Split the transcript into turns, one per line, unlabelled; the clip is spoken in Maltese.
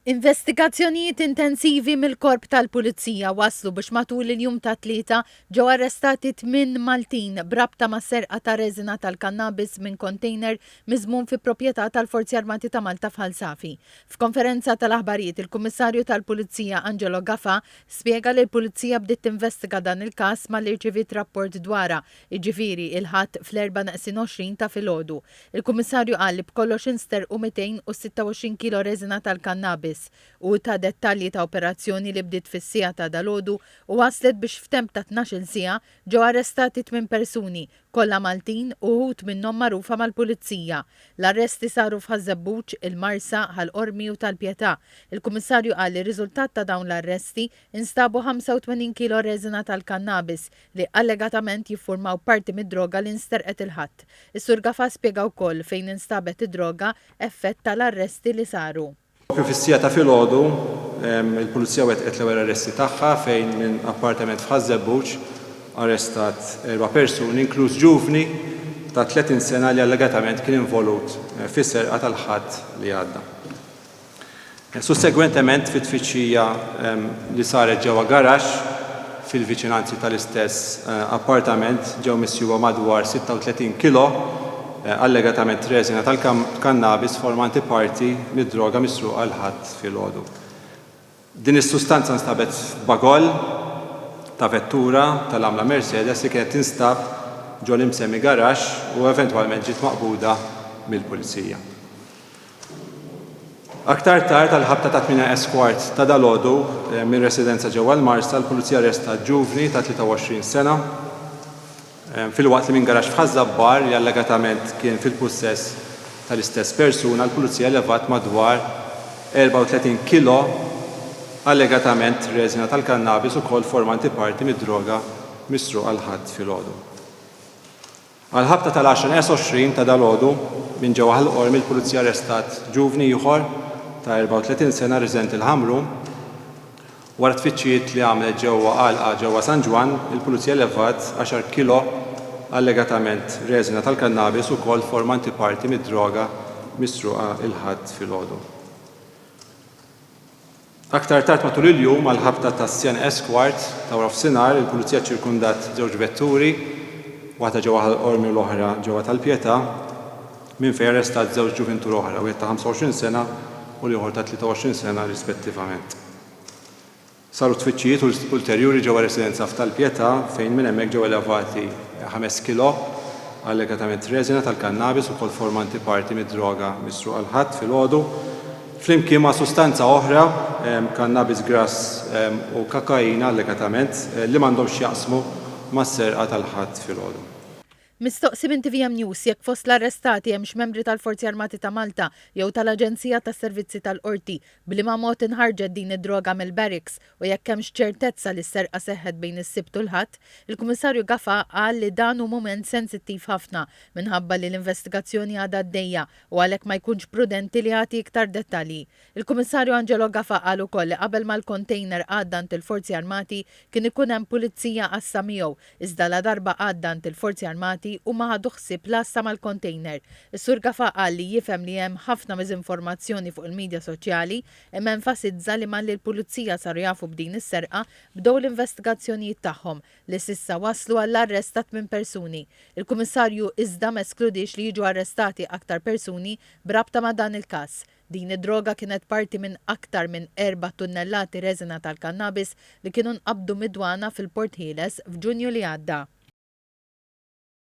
Investigazzjonijiet intensivi mill-Korp tal-Pulizija wasslu biex matul il-jum tat-Tlieta ġew arrestati tminn Maltin b'rabta ma' serqa ta' reżina tal-kannabis minn kontejner miżmum fi proprjetà tal-Forzi Armati ta' Malta f'Ħal Safi. F'konferenza tal-aħbarijiet il-Kummissarju tal-Pulizija Angelo Gafà spjega li l-Pulizija bdiet tinvestiga dan il-każ malli rċiviet rapport dwarha, jiġifieri il-Ħadd fl-erbgħa neqsin 20 ta' filgħodu. Il-Kummissarju qal li b'kollox insterqu 226 kilo reżina tal-kannabis. Hu ta dettalji ta' operazzjoni li bdiet fis-siegħa ta' dalgħodu u wasslet biex f'temp ta' 12-il siegħa ġew arrestati tmien persuni, kollha Maltin u uħud minnhom magħrufa mal-Pulizija. L-arresti saru f'Ħaż-Żebbuġ, il-Marsa, Ħal Qormi u Tal-Pietà. Il-Kummissarju qal li riżultat ta' dawn l-arresti, instabu 85 kilo reżina tal-kannabis li allegatament jiffurmaw parti mid-droga li nsterqet il-Ħadd. Is-Sur Gafà spjega wkoll fejn instabet id-droga effett tal-arresti li saru.
Propju fis-siegħa ta' filgħodu, il-Pulizija wettqet l-ewwel arresti tagħha fejn minn appartament f'Ħaż-Żebbuġ arrestat erba' persuni inkluż ġuvni ta' 30 sena li allegatament kien involut fis-serqa tal-Ħadd li għadda. Sussegwentement, fi tfittxija li saret ġewwa garaxx fil-viċinanzi tal-istess appartament ġew misjuba madwar 36 kilo allegatament reżina tal-kannabis formanti parti mid-droga misruqa l-Ħadd filgħodu. Din is-sustanza nstabet f'bagoll ta' vettura tal-għamla Mercedes li kienet tinstab ġol-imsemmi garaxx u eventwalment ġiet maqbuda mill-Pulizija. Aktar tard għall-ħabta tat-tmienja neqes kwart ta' dalgħodu, minn residenza ġewwa l-Marsa, l-Pulizija arrestat ġuvni ta' 23 sena, filwaqt li minn garaxx f'Ħaż-Żabbar li allegatament kien fil-pussess tal-istess persuna, l-Pulizija levat madwar 34 kilo allegatament reżina tal-kannabis ukoll formanti parti mid-droga misruqa l-Ħadd filgħodu. Għall-ħabta tal-għaxra neqes 20 ta' dalgħodu, minn ġewwa Ħal Qormi l-Pulizija arrestat ġuvni ieħor ta' 34 sena residenti l-Ħamrun. Wara tfittxijiet li għamlet ġewwa għalqa ġewwa San Ġwann, il-Pulizija levat għaxar kilo allegatament reżina tal-kannabis ukoll formanti parti mid-droga misruqa il-Ħadd filgħodu. Aktar tard matul il-jum, għall-ħabta tas-siegħa neqes kwart ta' waranofsinhar, il-Pulizija ċċirkondat żewġ vetturi, waħda ġewwa Ħal Qormi u l-oħra ġewwa Tal-Pietà, minn fejn arrestat żewġ ġuvintur oħra, wieħed ta' 25 sena u l-ieħor ta' 23 sena rispettivament. Saru tfittxijiet ulterjuri ġewwa residenza f'Tal-Pietà fejn minn hemmhekk ġew elevati ħames kilo allegatament reżina tal-kannabis ukoll formanti parti mid-droga misruqa l-Ħadd filgħodu flimkien ma' sustanza oħra, kannabis grass u kakaina allegatament, li m'għandhomx x'jaqsmu mas-serqa tal-Ħadd filgħodu.
Mistoqsi minn tvm News jekk fost l-arrestati hemmx membri tal-Forzi Armati ta' Malta jew tal-Aġenzija tas-Servizzi tal-Qorti, b'liema mod inħarġet din id-droga mill-barracks u jekk hemmx ċertezza li s-serqa seħħet bejn is-Sibt u l-Ħadd, il-Kummissarju Gafà qal li dan hu mument sensittiv ħafna minħabba li l-investigazzjoni għadha għaddejja u għalhekk ma jkunx prudenti li jagħti iktar dettalji. Il-Kummissarju Angelo Gafà qal ukoll li qabel ma l-kontejner għadda għand il-Forzi Armati kien ikun hemm pulizija għassa miegħu, iżda ladarba għadda għand il-Forzi Armati huma ħadu ħsieb l-għassa mal-kontejner. Is-Sur Gafà qal li jifhem li hemm ħafna miżinformazzjoni fuq il-midja soċjali imma enfasizza li malli l-pulizija saru jafu b'din is-serqa bdew l-investigazzjonijiet tagħhom li s'issa wasslu għall-arrest ta' tmien persuni. Il-Kummissarju iżda m'eskludiex li jiġu arrestati aktar persuni b'rabta ma' dan il-każ. Din id-droga kienet parti minn aktar minn erba' tunnellati reżina tal-kannabis li kienu nqabdu mid-dwana fil-Port Ħieles f'Ġunju li għadda.